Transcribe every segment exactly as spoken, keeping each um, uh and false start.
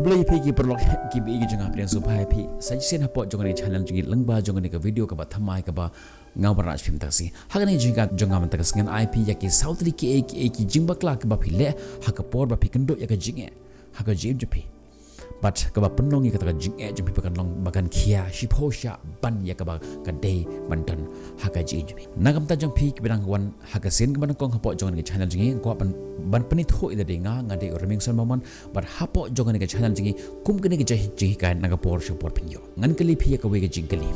Khublei ïa phi ki paralok kiba ïeit ki jong nga, pdiang sngewbha ïa phi sa shisien hapoh jong kane ka channel jong ngi lyngba jong kane ka video kaba thymmai kaba nga wanrah sha phi mynta ka sngi. Ha kane ka jingïakhun jong nga mynta ka sngi ngan ai phi ïa ki saw tylli kiei kiei ki jingbakla kiba phi leh ha ka por ba phi kynduh ïa ka jingeh ha ka jingim jong phi, bad kaba pynlong ïa kata ka jingeh jong phi ba kan long ba kan khia shiphew shah ban ïa kaba ka dei ban don ha ka jingim jong phi. Na ka bynta jong phi kiba dang wan ha ka sien kaba nyngkong hapoh jong kane ka channel jong ngi, nga kwah ban, ban pynithuh ïa lade. Nga, nga dei u Remingson Bamon, bad hapoh jong kane ka channel jong ngi, kum kane ka jinghikai na ka por sha ka por phin ïoh, ngan kylli phi ïa kawei ka jingkylli.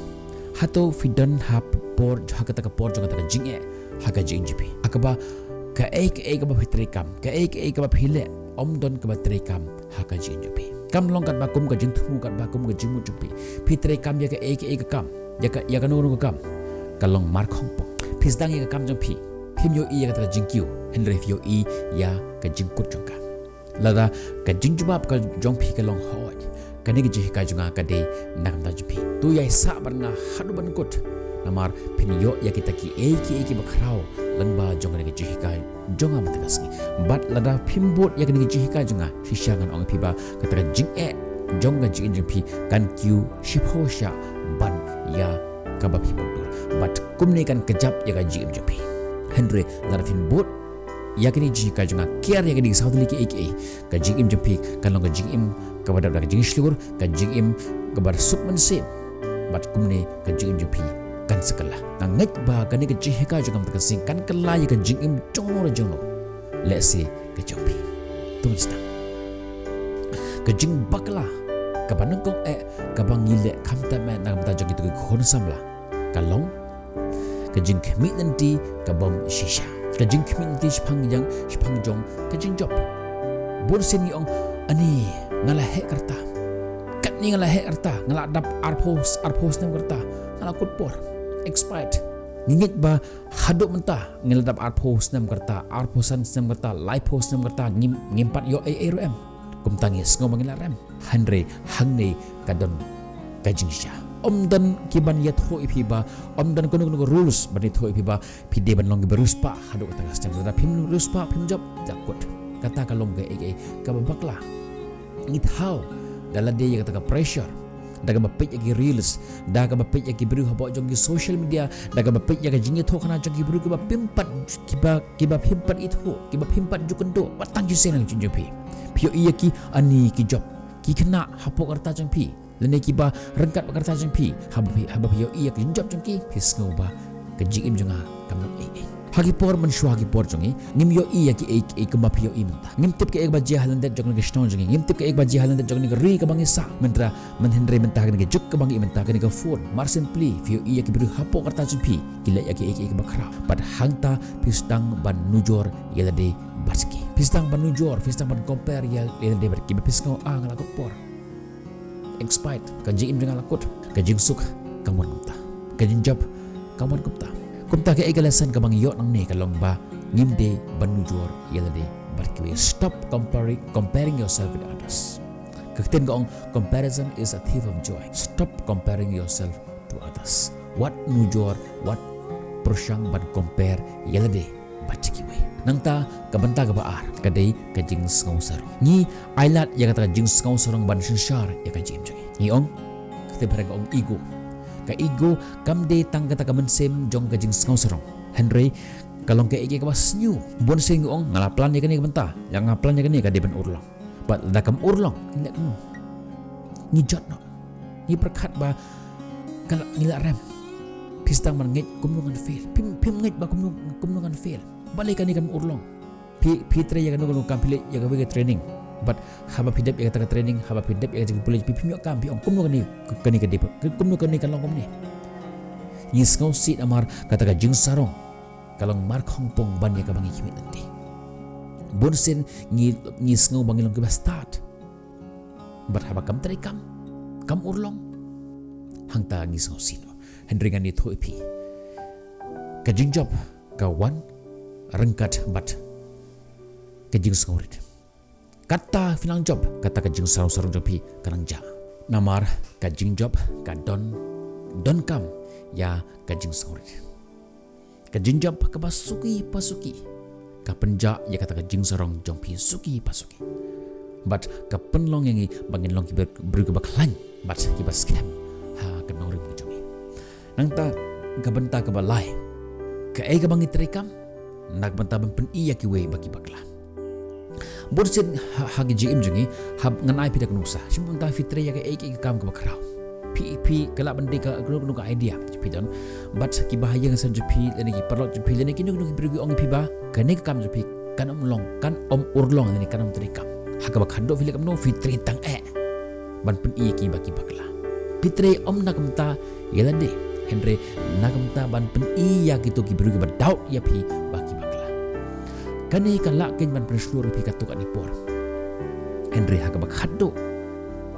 Hato phi don ha por, ha kata ka por jong kata ka jingeh ha ka jingim jong phi, ha kaba kaei kaei kaba phi treikam, kaei kaei kaba phi leh, ym don kaba treikam ha ka jingim jong phi. Kam long katba kum ka jingthmu, katba kum ka jingmut jong phi. Phi treikam ïa kaei kaei ka kam, ïa ka, ïa kano kano ka kam, ka long markhongpong. Phi sdang ïa ka kam jong phi, phim ïohi ïa kata ka jingkiew, hynrei phi ïohi ïa ka jingkut jong ka. Lada ka jingjubab ka jong phi ka long hooid, kane ka jinghikai jong nga ka dei na ka bynta jong phi. To ïai sah bad nga haduh ban kut, namar phin ïoh ïa kita kiei kiei kiba khraw lyngba jong kane ka jinghikai jong nga mynta ka sngi. Bad lada phim bud ïa kane ka jinghikai jong nga, shisha ngan ong ïa phi ba kata ka jingeh jong ka jingim jong phi kan kiew shiphew shah ban ïa kaba phi mutdur, bad kumne kan kjap ïa ka jingim jong phi. Hynrei lada phin bud ïa kane ka jinghikai jong nga, kiar ïa kane ka saw tylli kiei kiei, ka jingim jong phi kan long ka jingim kaba dap da ka jingshlur, ka jingim kaba suk mynsiem, bad kumne ka jingim jong phi kan sa kylla. Nga ngeit ba kane ka jinghikai jong nga mynta ka sngi kan kylla ïa ka jingim jong no re jong no, lehse ka jong phi. To ngin sdang. Ka jingbakla kaba nyngkong eh kaba ngi leh khamtam eh na ka bynta jong kito ki khun samla ka long ka jingkhmih lynti kabym shisha. Ka jingkhmih lynti shaphang jong, shaphang jong ka jingjop. Bun sien ngi ong, ani, nga la heh ka rta. Katne nga la heh ka rta, nga la dap arphew, arphew snem ka rta, nga la kut por. Expired. Ngi ngeit ba haduh mynta ngi la dap arphew snem ka rta, arphew san snem ka rta, laiphew snem ka rta, ngim, ngim pat ïoh ei ei ruh em. Kumta ngi sngew ba ngi la rem. Hynrei hangne ka don ka jingshisha. Ym don kiban ïathuh ïa phi ba, ym don kano kano ka rules ban ïathuh ïa phi ba phi dei ban long kiba riewspah haduh kata ka snem. Lada phim riewspah, phim jop, da kut. Kata ka long kaei kaei kaba bakla. Ngi thaw da lade ïa kata ka pressure, da kaba peit ïa ki reels, da kaba peit ïa ki briew hapoh jong ki social media, da kaba peit ïa ka jingïathuhkhana jong ki briew kiba phim pat, kiba, kiba phim pat ithuh, kiba phim pat ju kynduh. Wat tang shisien na ka jingim jong phi. Phi ïohi ïa ki, ani, ki jop, ki khynnah hapoh ka rta jong phi, lane kiba ryngkat bad ka rta jong phi. Haba phi, haba phi ïohi ïa ka jingjop jong ki, phi sngew ba ka jingim jong nga kam long ei ei. Ha ki por mynshuwa, ha ki por jong ngi, ngim ïohi ïa kiei kiei kumba phi ïohi mynta. Ngim tip kaei kaba jia ha lyndet jong kane ka shnong jong ngi. Ngim tip kaei kaba jia ha lyndet jong kane ka ri kaba ngi sah. Mynta, mynhynrei mynta ha kane ka juk kaba ngi mynta, kane ka phone, mar syn pli phi ïohi ïa ki briew hapoh ka rta jong phi ki leh ïa kiei kiei kaba khraw. Bad hangta phi sdang ban nujor ïa lade bad ki. Phi sdang ban nujor, phi sdang ban compare ïa, ïa lade bad ki, ba phi sngew, ah, nga la kut por. Expired, ka jingim jong nga la kut. Ka jingsuk kam wan kumta. Ka jingjop kam wan kumta. Kumta kaei ka lesson kaba ngi ïoh nangne ka long ba ngim dei ban nujor ïa lade bad kiwei. Stop comparing, comparing yourself with others. Ka ktien ka ong, comparison is a thief of joy. Stop comparing yourself to others. Wat nujor, wat pyrshang ban compare ïa lade bad kiwei. Nangta ka bynta kaba ar ka dei ka jingsngew sarong. Ngi ailad ïa kata ka jingsngew sarong ban synshar ïa ka jingim jong ngi. Ngi ong, ka ktien phareng ka ong ego. Ka ego kam dei tang kata ka mynsiem jong ka jingsngew sarong. Hynrei ka long kaei kaei kaba sniew. Bun sien ngi ong, nga la plan ïa kane ka bynta, ïa nga plan ïa kane ka dei ban urlong. Bad lada kam urlong, ngi leh kumno? Ngi jot noh. Ngi pyrkhat ba ka la, ngi la rem. Phi sdang ban ngeit kumno ngan fail. Phim, phim ngeit ba kumno, kumno ngan fail. Balei kane kam urlong? Phi, phi trei ïa kano kano ka kam, phi leit ïa kawei ka training. Bad haba phi dep ïa kata ka training, haba phi dep ïa kata ka pulit, phi, phim ïoh kam, phi ong kumno kane, kane ka dei, kumno kane ka long kumne. Ngi sngewsih namar kata ka jingsarong ka long markhongpong ban ïa kaba ngi khmih lynti. Bun sien ngi, ngi sngew ba ngi long kiba stad. Bad haba kam trei kam, kam urlong, hangta ngi sngewsih noh. Hynrei ngan ïathuh ïa phi, ka jingjop ka wan ryngkat bad ka jingsngewrit. Kata phi nang jop, kata ka jingsarong sarong jong phi ka nang jah. Namar ka jingjop ka don, donkam ïa ka jingsngewrit. Ka jingjop kaba suki pa suki ka pynjah ïa kata ka jingsarong jong phi suki pa suki. Bad ka pynlong ïa ngi ba ngin long ki briew kiba khlaiñ bad kiba skhem ha ka nongrim ka jong ngi. Nangta ka bynta kaba lai, kaei kaba ngi treikam na ka bynta ban pyni ïa kiwei ba ki bakla. Bun sien ha, ha ka jingim jong ngi, haba ngan ai phi da ka nuksa, shim bynta phi trei ïa kaei kaei ka kam kaba khraw. Phi, phi ka lah ban dei ka kano kano ka idea jong phi don. Bad kiba ha ïing ha sem jong phi lane ki paralok jong phi lane kino kino ki briew ki ong ïa phi ba kane ka kam jong phi kan ym long, kan ym urlong lane kan ym treikam. Ha kaba khatduh phi leh kumno, phi trei tang eh ban pyni ïa ki ba ki bakla. Phi trei ym na ka bynta ïa lade, hynrei na ka bynta ban pyni ïa kito ki briew kiba doubt ïa phi ba ki bakla. Kane ka lah kein ban pynshlur ïa phi katto katne por. Hynrei ha kaba khatduh,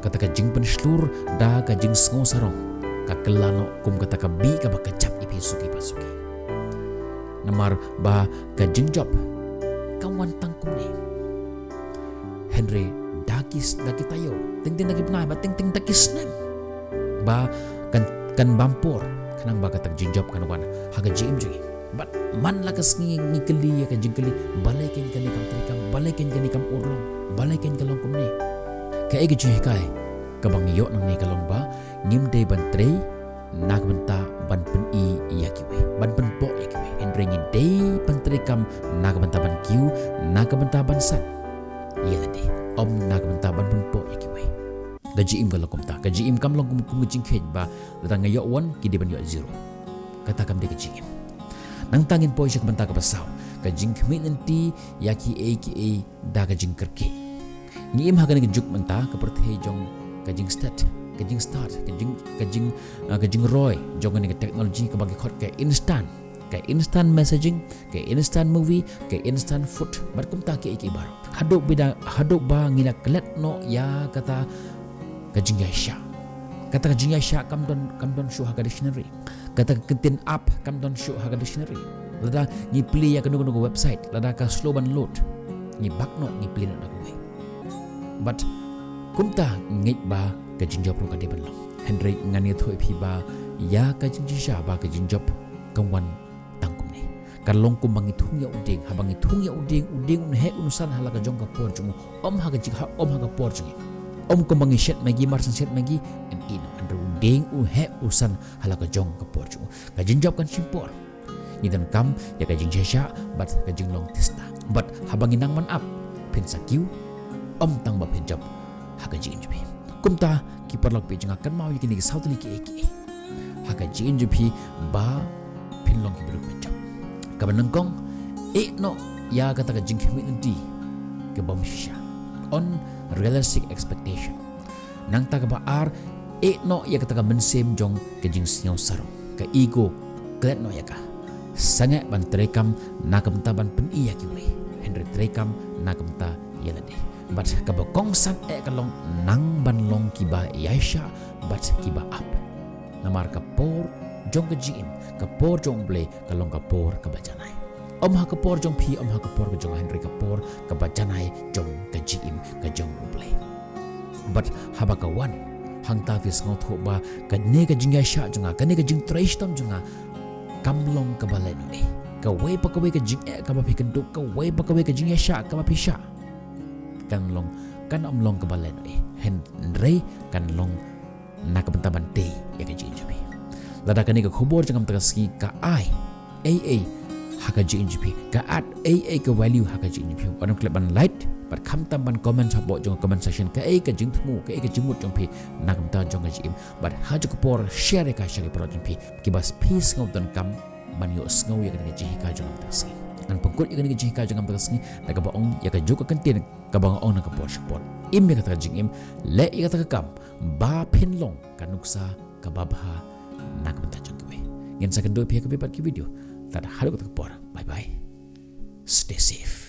kata ka jingpynshlur da ka jingsngew sarong ka kylla noh kum kata ka bih kaba kjap ïa phi suki pa suki. Namar ba ka jingjop kam wan tang kumne. Hynrei da ki, da ki taïew, teng teng da ki bnai, ba teng teng da ki snem, ba kan, kan bam por khnang ba kata ka jingjop kan wan ha ka jingim jong ngi. Bad man la ka sngi ngi kylli ïa ka jingkylli, balei kein kane kam treikam, balei kein kane kam urlong, balei kein ka long kumne. Kaei ka jinghikai kaba ngi ïoh nangne ka long ba ngim dei ban trei na ka bynta ban pyni ïa kiwei, ban pynpoh ïa kiwei, hynrei ngi dei ban treikam na ka bynta ban kiew, na ka bynta ban san ïa lade, ym na ka bynta ban pynpoh ïa kiwei. Ka jingim ka long kumta, ka jingim kam long kum, kum ka jingkhein ba lada nga ïoh one, ki dei ban ïoh zero. Kata kam dei ka jingim. Nangta ngin poi sha ka bynta kaba saw, ka jingkhmih lynti ïa kiei kiei da ka jingkyrkieh. Ngi im ha kane ka juk mynta, ka pyrthei jong ka jingstet, ka jingstad, ka jing, ka jing, ah, ka jingroi jong kane ka technology kaba ki khot ka instant, ka instant messaging, ka instant movie, ka instant food, bad kumta kiei kiei baroh. Haduh ba da, haduh ba ngi la klet noh ïa kata ka jingïaishah. Kata ka jingïaishah kam don, kam don shuh ha ka dictionary. Kata ka kyntien ap kam don shuh ha ka dictionary. Lada ngi plie ïa kano kano ka website, lada ka slow ban load, ngi back noh, ngi plie noh da kawei. Bad kumta ngeit ba ka jingjop ruh ka dei ban long. Hynrei ngan ïathuh ïa phi ba ïa ka jingshisha ba ka jingjop kam wan tang kumne. Kan long kumba ngi thung ïa u dieng, haba ngi thung ïa u dieng, u dieng un heh un san ha la ka jong ka por jong u, ym ha ka jing, ha, ym ha ka por jong ngi. Ym kumba ngi shet Maggi, mar shen shet Maggi, yn ih noh, hynrei u dieng u heh u san ha la ka jong ka por jong u. Ka jingjop kan shim por. Ngi donkam ïa ka jingshisha bad ka jinglong tista. Bad haba ngi nang ban ap, phin sa kiew, ym tang ba phin jop ha ka jingim jong phi. Kumta ki paralok, phi jong nga, kynmaw ïa kine ki saw tylli kiei kiei ha ka jingim jong phi ba phin long ki briew kiba jop. Kaba nyngkong, ïeh noh ïa kata ka jingkhmih lynti ka bym shisha, unrealistic expectation. Nangta kaba ar, ïeh noh ïa kata ka mynsiem jong ka jingsngew sarong, ka ego, klet noh ïa ka. Sangeh ban treikam na ka bynta ban pyni ïa kiwei, hynrei treikam na ka bynta ïa lade. Bad kaba kongsan eh ka long, nang ban long kiba ïaishah bad kiba ap. Namar ka por jong ka jingim, ka por jong U Blei, ka long ka por kaba janai. Ym ha ka por jong phi, ym ha ka por ka jong nga, hynrei ka por kaba janai jong ka jingim ka jong U Blei. Bad haba ka wan, hangta phi sngewthuh ba kane ka jingïaishah jong nga, kane ka jingtrei shitom jong nga, kam long kaba lehnohei. Kawei pa kawei ka jingeh kaba phi kynduh, kawei pa kawei ka jingïaishah kaba phi shah, kan long, kan ym long kaba lehnohei, hynrei kan long na ka bynta ban tei ïa ka jingim jong phi. Lada kane ka khubor jong nga mynta ka sngi ka ai ei ei ha ka jingim jong phi, ka add ei ei ka value ha ka jingim jong phi, wat nym klet ban like bad khamtam ban comment hapoh jong ka comment section kaei ka jingthmu, kaei ka jingmut jong phi na ka bynta jong ka jingim. Bad ha kajuh ka por share ïa ka sha ki paralok jong phi kiba phi sngew donkam ban ïohsngew ïa kane ka jinghikai jong nga mynta ka sngi. Ngan pynkut ïa kane ka jinghikai jong nga mynta ka sngi da kaba ong ïa kajuh ka kyntien kaba nga ong na ka por sha ka por. Im ïa kata ka jingim, leh ïa kata ka kam, ba phin long ka nuksa kaba bha na ka bynta jong kiwei. Ngin sa kynduh ïa phi ha kawei pat ka video. Tad haduh kata ka por. Bye bye. Stay safe.